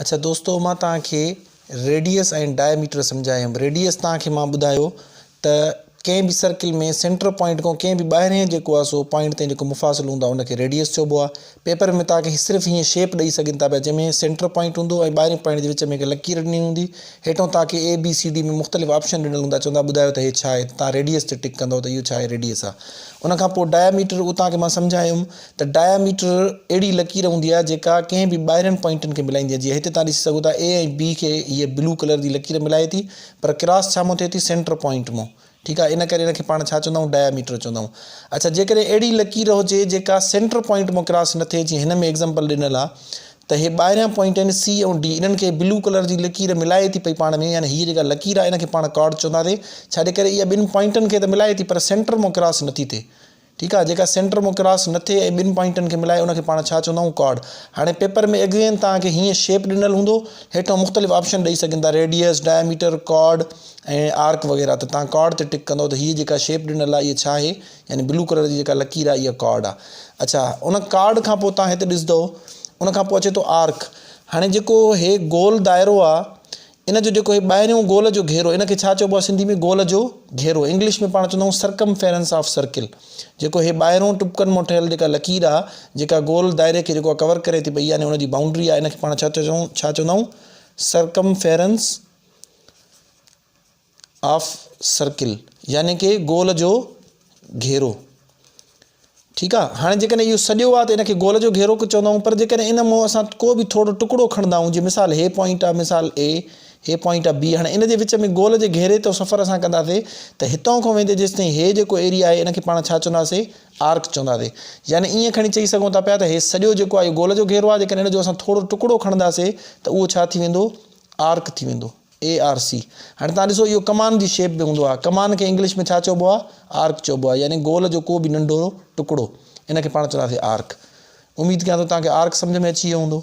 اڇا دوستو مان توهان کي ريڊيس ۽ ڊائميٽر سمجهايم ريڊيس توهان کي مان ٻڌايو ته ڪنهن به سرڪل ۾ سينٽر پوائنٽ کان ڪنهن به ٻاهرين جيڪو آهي سو پوائنٽ تائين جيڪو مفاصلو هوندو آهي ان کي ريڊيس چئبو آهي پيپر ۾ توهان کي صرف هيئن شيپ ڏئي سگهن ٿا پيا جنهن ۾ سينٽر پوائنٽ هوندو ۽ ٻاهرين پوائنٽ جي وچ ۾ هڪ لڪير ڏني هوندي هيٺون توهان کي اي بي سي ڊي ۾ مختلف آپشن ڏنل هوندا چوندا ٻڌايو ته هي ڇا آهي توهان ريڊيس تي ٽڪ ڪندو ته اهو ڇا آهي ريڊيس آهي ان کان پوء ڊائميٽر اهو توهان کي مان سمجهايم ته ڊايا ميٽر اهڙي لڪير هوندي آهي جيڪا ڪنهن به ٻاهرين پوائنٽن کي ملائيندي آهي جيئن هتي توهان ڏسي سگهو ٿا اي ۽ بي کي هيء بلو ڪلر جي لڪير ملائي ٿي پر ڪراس ڇا مون ٿئي ٿي سينٽر پوائنٽ مون ٺيڪ آهي ان ڪري ان کي پاڻ ڇا چوندا آهيون ڊايا ميٽر چوندا آهيون اڇا جيڪڏهن اهڙي لڪير هجي جيڪا سينٽر پوائنٽ مون ڪراس نه ٿئي جيئن هن ۾ ايگزامپل ڏنل آهي ته هي ٻاهريان پوائنٽ آهن سي ۽ ڊي انهن کي بلو ڪلر جي لڪير ملائي ٿي پئي پاڻ ۾ يعني هيء جيڪا لڪير آهي ان کي پاڻ ڪارڊ چونداسي ڇاجي ڪري اها ٻن پوائنٽن کي ته ملائي ٿي پر سينٽر مون ڪراس نٿي ٿئي ٺيڪ آ جيڪا سينٽر مون ڪراس نه ٿئي ۽ ٻن پوائنٽن کي ملائي ان کي پاڻ ڇا چوندا آهيون ڪارڊ هاڻي پيپر ۾ اگين توهان کي هيئن شيپ ڏنل هوندو هيٺان مختلف آپشن ڏئي سگهن ٿا ريڊيس ڊائميٽر ڪارڊ ۽ آرڪ وغيره ته توهان ڪارڊ تي ٽڪ ڪندو ته هيء جيڪا شيپ ڏنل آهي اها ڇا آهي يعني بلو ڪلر جي جيڪا لڪير آهي اها ڪارڊ آهي اڇا ان ڪارڊ کان پوء توهان هتي ڏسندو ان کان پوء اچي ٿو آرڪ هاڻي جيڪو هي گول دائرو آهي ان جو جيڪو هي ٻاهريون گول جو گهيرو ان کي ڇا چئبو آهي سنڌي ۾ گول جو گهيرو انگلش ۾ پاڻ چوندا آهيون سرڪمفيرنس آف سرڪل جيڪو هي ٻاهرون ٽٻڪن مان ٺهيل جيڪا لڪير آهي جيڪا گول دائري کي جيڪو ڪور ڪري ٿي پئي يعني ان جي بائونڊري آهي ان کي پاڻ ڇا چئون ڇا چوندا آهيون سرڪمفيرنس آف سرڪل يعني ڪي گول جو گهيرو ٺيڪ آ هاڻي جيڪڏهن اهو سڄو آ ته ان کي گول جو گهيرو چوندا آهيون پر جيڪڏهن ان مون اسان ڪو به ٿورو ٽڪڙو کڻندا آهيون جي مثال هي پوائنٽ آ مثال اي هي پوائنٽ آ بي هاڻي ان جي وچ ۾ گول جي گهيري تو سفر اسان ڪنداسي ته هتان کان ويندي جيستائين هي جيڪو ايريا آهي ان کي پاڻ ڇا چونداسي آرڪ چونداسي يعني ائين کڻي چئي سگهون ٿا پيا ته هي سڄو جيڪو آ اهو گول جو گهيرو آ جيڪڏهن ان جو اسان ٿورو ٽڪڙو کڻنداسي ته اهو ڇا ٿي ويندو آرڪ ٿي ويندو. ARC هاڻي توهان ڏسو اهو ڪمان جي شيپ ۾ هوندو آهي ڪمان کي انگلش ۾ ڇا چئبو آهي آرڪ چئبو آهي يعني گول جو ڪو به ننڍو ٽڪڙو ان کي پاڻ چونداسين آرڪ اميد ڪيان ٿو توهان کي آرڪ سمجھ ۾ اچي ويو هوندو.